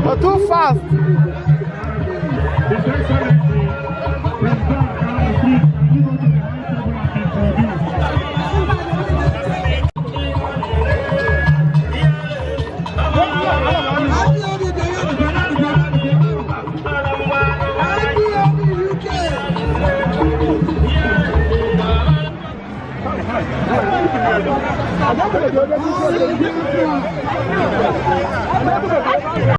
But too fast. His Excellency, President Kanu, please, can you go to the high table and be introduced?